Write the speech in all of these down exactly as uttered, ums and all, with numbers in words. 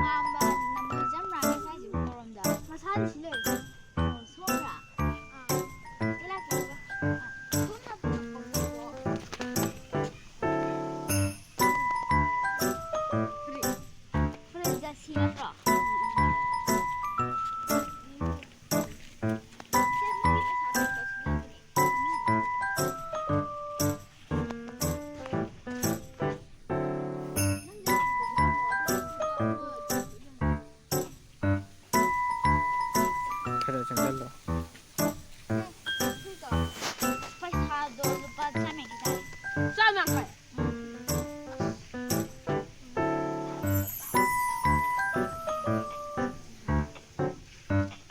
ꯃꯥꯝꯃ number ꯆꯝꯕ꯭ꯔꯥ ꯉꯁꯥꯏꯁꯨ ꯀꯧꯔꯝꯗ? ꯃꯁꯥꯗꯤ ꯁꯤ ꯂꯩꯔꯦ꯫ ꯑꯣ, ꯁꯣꯝꯕ꯭ꯔꯥ? ꯑꯥ꯫ ꯀꯩ ꯂꯥꯛꯀꯦ? ꯑꯥ, ꯁꯣꯝꯅ ꯄꯨꯔꯛꯄ ꯄꯣꯠꯇꯣ꯫ ꯐꯨꯔꯤꯠ, ꯐꯨꯔꯤꯠ ꯖꯔꯁꯤ ꯅꯠꯇ꯭ꯔꯣ? ꯁꯦ, ꯃꯣꯏꯒꯤ ꯄꯩꯁꯥ ꯄꯤꯔꯛꯄꯁꯤꯗꯤ꯫ ꯈꯔ ꯆꯪꯁꯜꯂꯣ꯫ ꯄꯩꯁꯥꯗꯣ ꯂꯨꯄꯥ ꯆꯥꯝ ꯌꯥꯡꯈꯩ ꯇꯥꯔꯦ꯫ ꯆꯥꯝ ꯌꯥꯡꯈꯩ? ꯎꯝ꯫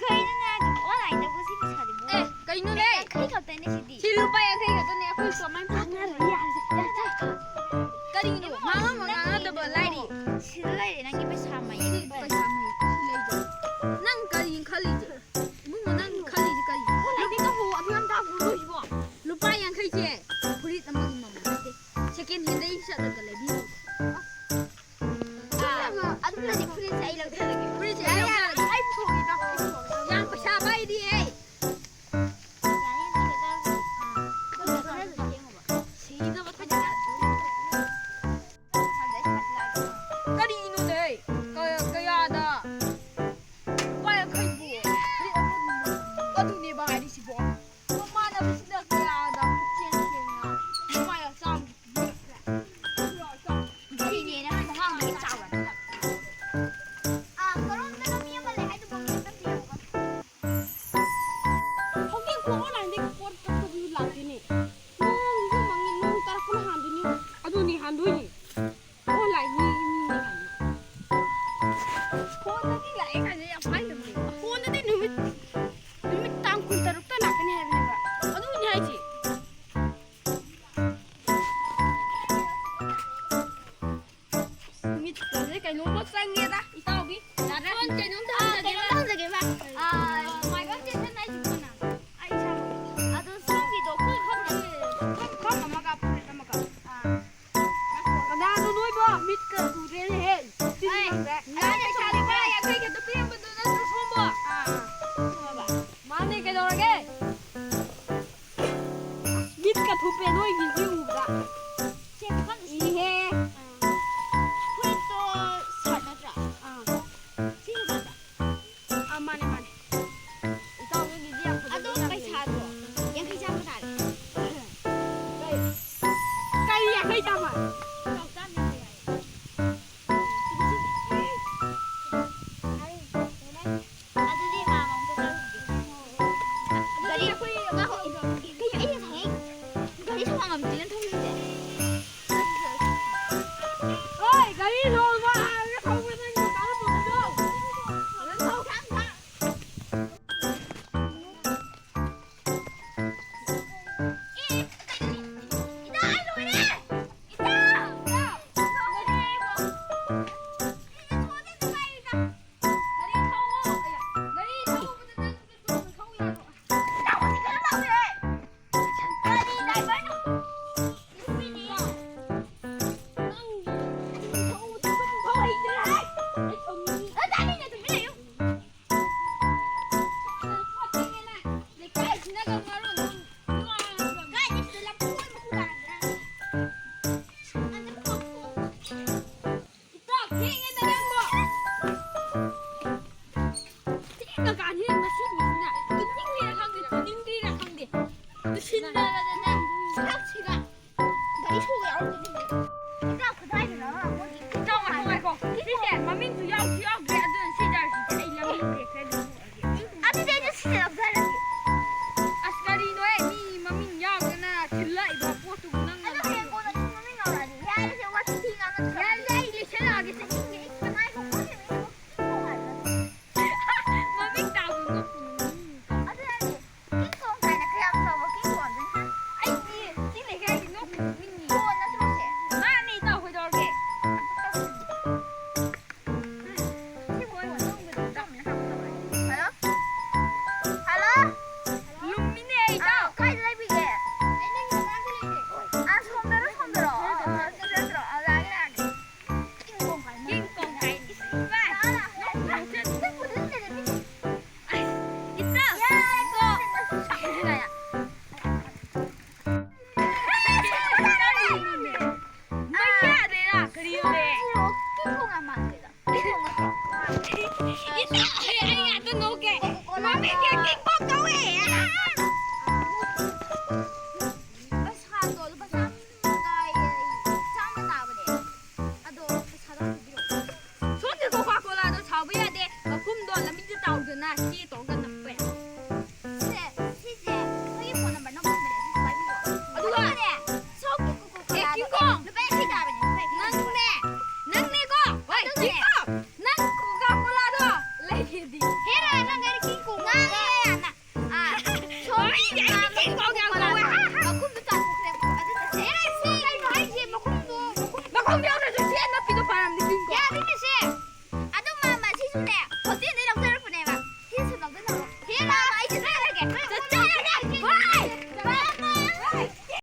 ꯀꯩꯅꯣꯅꯦ ꯍꯥꯏꯁꯤꯕꯣ? ꯑꯣꯟꯂꯥꯏꯟꯗꯕꯨ ꯁꯤ ꯄꯩꯁꯥꯁꯤꯕꯨ? ꯑꯦ, ꯀꯩꯅꯣꯅꯦ? ꯌꯥꯡꯈꯩ ꯈꯛꯇꯅꯦ ꯁꯤꯗꯤ꯫ ꯁꯤ ꯂꯨꯄꯥ ꯌꯥꯡꯈꯩ ꯈꯛꯇꯅꯦ, ꯑꯩꯈꯣꯏ ꯀꯃꯥꯏꯅ ꯄꯥꯊꯣꯛꯇꯣꯏꯅꯣ? ꯀꯔꯤꯅꯣ? ꯏꯕꯦꯝꯃ, ꯉꯥꯡꯉꯝꯕ ꯅꯪ ꯉꯥꯡꯉꯝꯗꯕ ꯀꯩꯅꯣ? ꯂꯥꯏꯔꯤ꯫ ꯁꯤꯗ ꯂꯩꯔꯦ ꯅꯪꯒꯤ ꯄꯩꯁꯥ ꯃꯌꯦꯛ꯫ ꯁꯤ ꯄꯩꯁꯥ ꯃꯌꯦꯛ ꯁꯤ ꯂꯩꯗꯣꯏꯅꯦ꯫ ꯅꯪ ꯀꯔꯤꯅꯣ ꯈꯜꯂꯤꯁꯦ? ꯏꯕꯨꯡꯉꯣ, ꯅꯪ ꯈꯜꯂꯤꯁꯦ ꯀꯔꯤꯅꯣ? ꯑꯣꯟꯂꯥꯏꯟꯗꯒꯤ ꯀꯕꯣꯛ ꯑꯗꯨ ꯌꯥꯝ ꯇꯥꯡꯕ꯭ꯔꯣ ꯁꯤꯕꯣ? ꯂꯨꯄꯥ ꯌꯥꯡꯈꯩꯁꯦ ꯐꯨꯔꯤꯠ ꯑꯃꯒꯤ ꯃꯃꯜ ꯅꯠꯇꯦ꯫ ꯁꯦꯀꯦꯟ ꯍꯦꯟꯗꯒꯤ ꯆꯠꯂꯒ ꯂꯩꯕꯤꯌꯨ꯫ ꯑꯥ, ꯑꯗꯨꯅꯅꯦ ꯐꯨꯔꯤꯠꯁꯦ ꯑꯩ ꯂꯧꯊꯔꯒꯦ꯫ ꯐꯨꯔꯤꯠꯁꯦ ꯑꯩ ꯌꯥꯔꯦ, ꯌꯥꯔꯦ, ꯂꯧꯊꯔꯒꯦ꯫ ꯑꯩ ꯄꯨꯊꯣꯛꯑꯒꯦ, ꯏꯇꯥꯎ, ꯑꯩ ꯄꯨꯊꯣꯛꯑꯒꯦ꯫ ꯌꯥꯝ ꯄꯩꯁꯥ ꯄꯥꯏꯗꯤꯌꯦ꯫ ꯌꯥꯅꯤ, ꯌꯥꯅꯤ, ꯀꯩꯗꯧꯔꯒꯦ? ꯑꯥ, ꯈꯔ ꯈꯔ ꯌꯦꯡꯉꯣꯕ꯫ ꯁꯤꯅꯕ ꯊꯝꯃꯣ꯫ ꯀꯔꯤꯅꯣꯅꯦ? ꯀ-, ꯀꯌꯥꯗ? ꯂꯨꯄꯥ ꯌꯥꯡꯈꯩꯕꯨ ꯐꯨꯔꯤꯠ ꯑꯃꯒꯤ ꯃꯃꯜ ꯑꯗꯨꯅꯦꯕ ꯍꯥꯏꯔꯤꯁꯤꯕꯣ꯫ ꯃꯃꯥꯟꯅꯕꯁꯤꯅ ꯀꯌꯥꯗ ꯄꯨꯛꯆꯦꯜ ꯁꯦꯡꯅ ꯅꯣꯏꯒꯤꯁꯤ ꯎꯕ꯭ꯔꯥ? ꯁꯦ, ꯄꯨꯈꯝ ꯏꯍꯦ꯫ ꯐꯨꯔꯤꯠꯇꯣ ꯁꯥꯔꯠ ꯅꯠꯇ꯭ꯔꯥ? ꯑꯥ꯫ ꯁꯤꯅ ꯁꯥꯔꯠ꯫ ꯑꯥ, ꯃꯥꯅꯦ, ꯃꯥꯅꯦ꯫ ꯏꯇꯥꯎ, ꯅꯣꯏꯒꯤꯗꯤ ꯌꯥꯝ ꯐꯖꯕ ꯑꯗꯣ ꯌꯥꯝ ꯂꯩ꯫ ꯄꯩꯁꯥꯗꯣ ꯌꯥꯡꯈꯩ ꯆꯥꯝꯃ ꯇꯥꯔꯦ꯫ ꯀꯩ? ꯀꯩ ꯌꯥꯡꯈꯩ ꯆꯥꯝꯃ? ꯏꯇꯥꯎ, ꯆꯥꯝꯃ ꯌꯥꯡꯈꯩ ꯍꯥꯏꯌꯦ꯫ ꯑꯗꯨꯗꯤ ꯃꯥ ꯑꯃꯨꯛꯇ ꯆꯠꯂꯨꯈꯤꯒꯦ꯫ ꯑꯗꯨꯗꯤ ꯒꯥꯔꯤ ꯑꯩꯈꯣꯏ ꯉꯥꯏꯈꯣ, ꯀꯩꯅꯣ ꯑꯩꯅ ꯉꯁꯥꯏ ꯒꯥꯔꯤ ꯊꯧꯕ ꯉꯝꯗ꯭ꯔꯤꯅ ꯊꯧꯔꯤꯁꯦ꯫ ꯍꯣꯏ, ꯒꯥꯔꯤ ꯊꯧꯕ ꯍꯥꯏꯔꯒ ꯊꯧꯕ ꯅꯪ ꯇꯥꯔꯝꯃꯕꯗꯣ? ꯐꯖꯅ ꯊꯧ꯫ ꯑꯦ, ꯀꯩꯅꯣꯅꯦ? ꯏꯇꯥ, ꯑꯩ ꯂꯣꯏꯔꯦ! ꯏꯇꯥ! ꯏꯇꯥ! ꯂꯣꯏꯔꯦ ꯏꯕꯣ! ꯑꯩꯅ ꯊꯣꯛꯑꯗꯤ ꯑꯗꯨꯝ ꯍꯥꯏꯔꯤꯗ꯫ ꯒꯥꯔꯤ ꯊꯧꯑꯣ! ꯑꯌꯥ, ꯒꯥꯔꯤ ꯊꯧꯕꯗ ꯅꯪ ꯆꯨꯝꯅ ꯊꯧ ꯌꯥꯗ꯭ꯔꯣ? ꯏꯇꯥ, ꯍꯧꯖꯤꯛ ꯀꯩꯅꯣ ꯇꯧꯔꯦ! ꯀꯔꯤ driverꯅꯣ? ꯅꯪꯒꯤ ꯊꯧꯕꯗ ꯊꯧ ꯍꯩꯇ꯭ꯔꯦ ꯍꯥꯏ! ꯑꯩ ꯁꯥꯎꯅꯤꯡꯉꯤ꯫ ꯑ, ꯇꯥꯅꯤꯡꯗꯦ, ꯇꯨꯃꯤꯟ ꯂꯩꯌꯨ꯫ ꯒꯥꯔꯤ ꯁꯣꯛ ꯌꯥꯎꯔꯛꯇꯣꯏꯅꯦ꯫ ꯏꯇꯥꯎ, ꯀꯗꯥꯏꯗꯅꯣ? ꯃꯣꯏꯒꯤ ꯏꯇꯥꯎ, ꯉꯥꯏꯈꯣ, ꯉꯥꯏꯈꯣ꯫ ꯁꯤꯁꯦ ꯃꯃꯤꯡꯁꯨ ꯌꯥꯎꯁꯨ ꯌꯥꯎꯗ꯭ꯔꯦ, ꯑꯗꯨꯅ ꯁꯤ ꯖꯔꯁꯤꯁꯦ ꯑꯩ ꯂꯝꯕꯤ ꯕ꯭ꯔꯦꯛꯁꯦ ꯑꯗꯨꯝ ꯄꯨꯔꯛꯑꯒꯦ꯫ ꯑꯗꯨꯗꯤ ꯑꯩꯁꯨ ꯁꯤꯁꯦ ꯂꯧꯖꯔꯒꯦ꯫ ꯑꯁ, ꯀꯔꯤꯅꯣꯍꯦ? ꯃꯤ ꯃꯃꯤꯡ ꯌꯥꯎꯗꯅ ꯊꯤꯜꯂꯛꯏꯕ ꯄꯣꯠꯇꯨꯕꯨ ꯅꯪꯅ ꯑꯗꯣ ꯍꯌꯦꯡ ꯂꯧꯔꯤꯕ? ꯀꯣꯟꯅ ꯁꯤ ꯃꯃꯤꯡ ꯌꯥꯎꯔꯛꯑꯗꯤ ꯌꯥꯔꯦꯁꯦ, ꯋꯥꯊꯤ ꯊꯤ ꯉꯥꯡꯅꯗ꯭ꯔꯁꯨ꯫ ꯌꯥꯔꯦ, ꯑꯩ ꯂꯩꯁꯜꯂꯛꯑꯒꯦꯁꯦ꯫ ꯃꯃꯤꯡ ꯇꯥꯕꯗ ꯅꯣꯛꯄꯨ ꯅꯣꯛꯅꯤꯡꯉꯤ꯫ ꯑꯗꯨ ꯍꯥꯏꯔꯗꯤ, ꯀꯤꯡ ꯀꯣꯡ ꯀꯥꯏꯅ ꯀꯌꯥꯝ ꯆꯥꯎꯕ ꯀꯤꯡ ꯀꯣꯡ ꯑꯗꯨꯅ? ꯑꯩꯗꯤ ꯁꯤ ꯂꯩꯀꯥꯏꯒꯤ ꯅꯣꯛꯄꯨ ꯅꯣꯛꯅꯤꯡꯉꯤ꯫ ꯀꯣꯟ ꯅꯠꯇ꯭ꯔꯣ ꯁꯦ? ꯃꯥꯅꯦ, ꯏꯇꯥꯎ, ꯀꯩꯗꯧꯔꯒꯦ? ꯁꯤ ꯀꯣꯟ ꯑꯅꯧꯕꯗꯤ ꯏꯇꯥꯎ ꯃꯤꯅ ꯍꯥꯞꯄ ꯇꯧꯔꯦ꯫ ꯍꯜꯂꯣ? ꯍꯜꯂꯣ? ꯂꯨꯝꯃꯤꯅꯦ, ꯏꯇꯥꯎ꯫ ꯑꯥ, ꯀꯥꯏꯗ ꯂꯩꯕꯤꯒꯦ? ꯑꯩ ꯅꯪꯒꯤ ꯃꯃꯥꯡꯗ ꯂꯩꯔꯦ꯫ ꯑꯥ, ꯁꯣꯝꯗꯔꯣ, ꯁꯣꯝꯗꯔꯣ? ꯑꯥ, ꯑꯥ, ꯁꯤꯗ ꯅꯠꯇ꯭ꯔꯣ? ꯑꯥ, ꯂꯥꯛꯑꯒꯦ, ꯂꯥꯛꯑꯒꯦ꯫ ꯀꯤꯡ ꯀꯣꯡ ꯀꯥꯏ꯫ ꯏꯁ, ꯏꯃꯥ꯫ ꯅꯪ ꯄꯨꯗꯤ ꯂꯩꯔꯦ, ꯃꯤꯗꯤ꯫ ꯑꯁ, ꯏꯇꯥꯎ꯫ ꯌꯥꯔꯦꯀꯣ꯫ ꯅꯦ, ꯍꯣꯁꯇꯦꯜꯗꯩ ꯂꯧꯖꯔꯦ꯫